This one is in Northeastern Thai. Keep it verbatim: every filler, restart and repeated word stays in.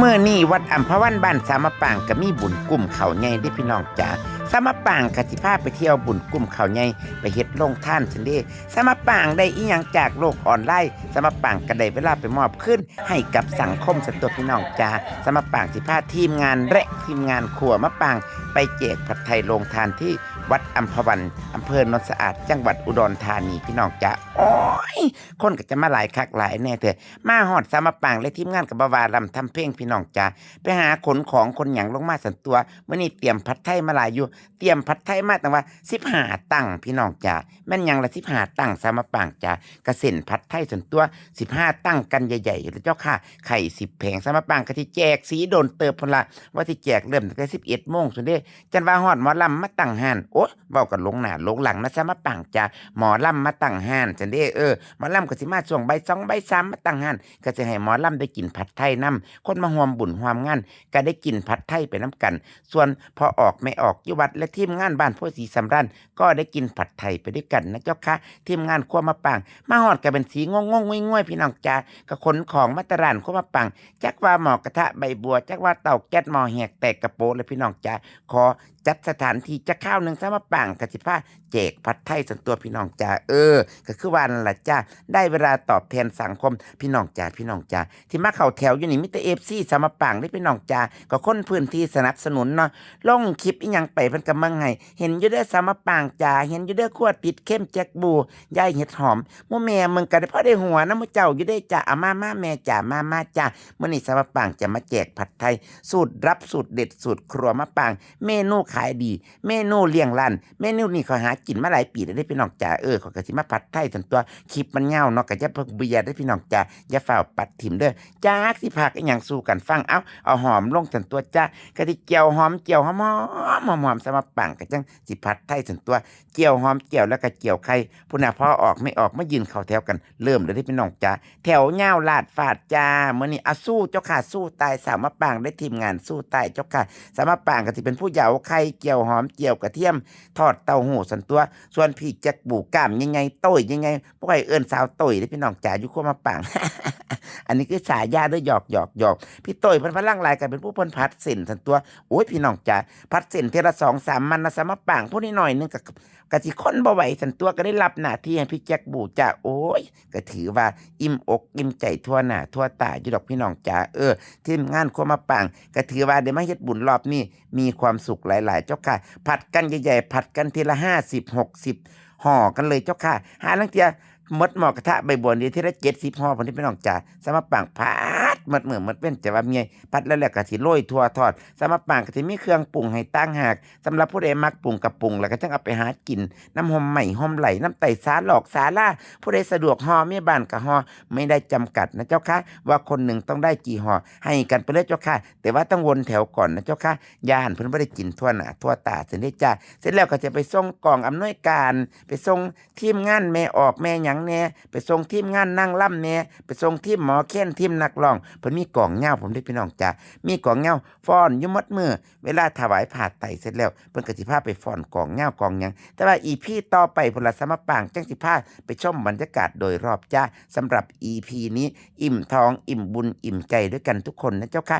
มื้อนี้วัดอัมพวันบ้านสาวมะปางก็มีบุญกุมข้าวใหญ่เด้พี่น้องจ๋า สาวมะปางก็สิพาไปเที่ยวบุญกุมข้าวใหญ่ ไปเฮ็ดโรงทานซั้นเด้ สาวมะปางได้อิหยังจากโลกออนไลน์ สาวมะปางก็ได้เวลาไปมอบคืนให้กับสังคมซั้นตั๊วพี่น้องจ๋า สาวมะปางสิพาทีมงานและทีมงานครัวมะปางไปแจกผัดไทยโรงทานที่วัดอัมพวัน อำเภอโนนสะอาด จังหวัดอุดรธานีพี่น้องจ๋า โอ้ย คนก็จะมาหลายคักหลายแน่เถอะ มาฮอดสาวมะปางและทีมงานก็บ่ว่าล่ำทำเพลงพี่น้องจ๋า ไปหาขนของขนหยังลงมาซั้นตั๊ว มื้อนี้เตรียมผัดไทยมาหลายอยู่ เตรียมผัดไทยมาตั้งว่าสิบห้าตังค์พี่น้องจ๋า แม่นหยังละสิบห้าตังค์สาวมะปางจ๋า ก็เส้นผัดไทยซั้นตั๊ว สิบห้าตังค์กันใหญ่ๆ แล้วเจ้าค่ะ ไข่สิบแผง สาวมะปางก็สิแจกสีโดนเติบพุ้นละ ว่าสิแจกเริ่มตั้งแต่สิบเอ็ดโมงซั้นเด้ จั่นว่าฮอดหมอลำมาตั้งฮ้าน โอ๊ย เว้ากันหลงหน้าหลงหลังนะสาวมะปางจ๋า หมอลำมาตั้งฮ้านซั้นเด้ เออ หมอลำก็สิมาช่วงบ่ายสองบ่ายสามมาตั้งฮ้าน ก็สิให้หมอลำได้กินผัดไทยนำ คนมาร่วมบุญร่วมงานก็ได้กินผัดไทยไปนำกัน ส่วนพ่อออกแม่ออกอยู่วัดและทีมงานบ้านโพธิ์ศรีสำราญก็ได้กินผัดไทยไปด้วยกันนะเจ้าค่ะ ทีมงานครัวมะปาง มาฮอดก็เป็นสีง่วงๆง่วยๆพี่น้องจ๋า ก็ขนของมาแต่ร้านครัวมะปาง จักว่าหม้อกระทะใบบัว จักว่าเตาแก๊สหม้อแหกแตกกะโปะเลยพี่น้องจ๋า ขอจัดสถานที่จักคราวหนึ่งสาวมะปางก็สิพาแจกผัดไทยซั้นตั๊วพี่น้องจ๋า เออ ก็คือว่านั่นล่ะจ้า ได้เวลาตอบแทนสังคมพี่น้องจ๋า พี่น้องจ๋า ที่มาเข้าแถวอยู่นี่มีแต่ เอฟซี สาวมะปางเด้พี่น้องจ๋า ก็คนพื้นที่สนับสนุนเนาะ ลงคลิปอิหยังไปเพิ่นก็เบิ่งให้ เห็นอยู่เด้อสาวมะปางจ๋า เห็นอยู่เด้อครัวติดเข้มแจ็คบู ยายเห็ดหอม หมู่แม่มึงก็ได้พอได้หัวนำหมู่เจ้าอยู่เด้จ้า เอามามาแม่จ๋า มามาจ้า มื้อนี้สาวมะปางจะมาแจกผัดไทย สูตรลับสูตรเด็ดสูตรครัวมะปาง เมนูขายดี เมนูเลี้ยงร้าน เมนูนี้ข้อยหากินมาหลายปีแล้วเด้พี่น้องจ๋า เออ ข้อยก็สิมาผัดไทยซั้นตั๊ว คลิปมันยาวเนาะ ก็อย่าเพิ่งเบื่อเด้อพี่น้องจ๋า อย่าฟ้าวปัดถิ่มเด้อ จักสิผัดอิหยังสู่กันฟัง เอ้า เอาหอมลงซั้นตั๊วจ้า ก็สิเจียวหอม เจียวหอมๆ หอมๆ สาวมะปางก็จั่งสิผัดไทยซั้นตั๊ว เจียวหอม เจียวแล้วก็เจียวไข่ พุ้นน่ะ พ่อออกแม่ออกมายืนเข้าแถวกัน เริ่มเลยเด้อพี่น้องจ๋า แถวยาวลาดฟาดจ้า มื้อนี้ อ่ะ สู้เจ้าค่ะ สู้ตาย สาวมะปางและทีมงานสู้ตายเจ้าค่ะ สาวมะปางก็สิเป็นผู้เหยาไข่ เจียวหอม เจียวกระเทียม ทอดเต้าหู้ซั้นตั๊ว ส่วนพี่แจ็คบูกล้ามใหญ่ๆ โต้ยใหญ่ๆ บ่ค่อยเอิ้นสาวโต้ยเด้อพี่น้องจ๋า อยู่ครัวมะปาง อันนี้คือฉายาเด้อ หยอกหยอกหยอก พี่โต้ยเพิ่นพลังหลายก็เป็นผู้เพิ่นผัดเส้นซั้นตั๊ว โอ้ย พี่น้องจ๋า ผัดเส้นเทื่อละสองสามมันนะ สาวมะปางผู้น้อยๆหนึ่งก็ กะสิคนบ่ไหวซั้นตั๊ว ก็ได้รับหน้าที่ให้พี่แจ็คบูจ้า โอ้ย ก็ถือว่าอิ่มอกอิ่มใจทั่วหน้าทั่วตาอยู่ดอกพี่น้องจ๋า เออ ทีมงานครัวมะปาง ก็ถือว่าได้มาเฮ็ดบุญรอบนี้ มีความสุขหลายๆ เจ้าค่ะ ผัดกันใหญ่ๆ ผัดกันทีละห้าสิบ หกสิบ ห่อกันเลยเจ้าค่ะ หาลางเทื่อหมดหม้อกระทะใบบัวนี่ทีละเจ็ดสิบห่อพุ้นเด้พี่น้องจ๋า สาวมะปางผัดหมดมื้อหมดเว็น แต่ว่าเมื่อย ผัดแล้วแล้วก็สิโรยถั่วทอด สาวมะปางก็สิมีเครื่องปรุงให้ต่างหาก สำหรับผู้ใดมักปรุงก็ปรุง แล้วก็จั่งเอาไปหากินนำฮ่มไม้ฮ่มไร่ นำใต้ศาลอกศาลา ผู้ใดสะดวกห่อแม่บ้านก็ห่อ ไม่ได้จำกัดนะเจ้าค่ะ ว่าคนหนึ่งต้องได้กี่ห่อ ให้กันไปเลยเจ้าค่ะ แต่ว่าต้องวนแถวก่อนนะเจ้าค่ะ ย่านเพิ่นบ่ได้กินทั่วหน้าทั่วตาซั้นเด้จ้า เสร็จแล้วก็จะไปส่งกองอำนวยการ ไปส่งทีมงานแม่ออกแม่หยังแน่ ไปส่งทีมงานนางรำแน่ ไปส่งทีมหมอแคน ทีมนักร้อง เพิ่นมีกองยาวพร้อมเด้พี่น้องจ๋า มีกองยาวฟ้อนอยู่หมดมื้อ เวลาถวายผ้าไตรเสร็จแล้ว เพิ่นก็สิพาไปฟ้อนกองยาวกองหยัง แต่ว่า อีพี ต่อไปพุ้นล่ะ สาวมะปางจั่งสิพาไปชมบรรยากาศโดยรอบจ้า สำหรับ อีพี นี้ อิ่มท้องอิ่มบุญอิ่มใจด้วยกันทุกคนนะเจ้าค่ะ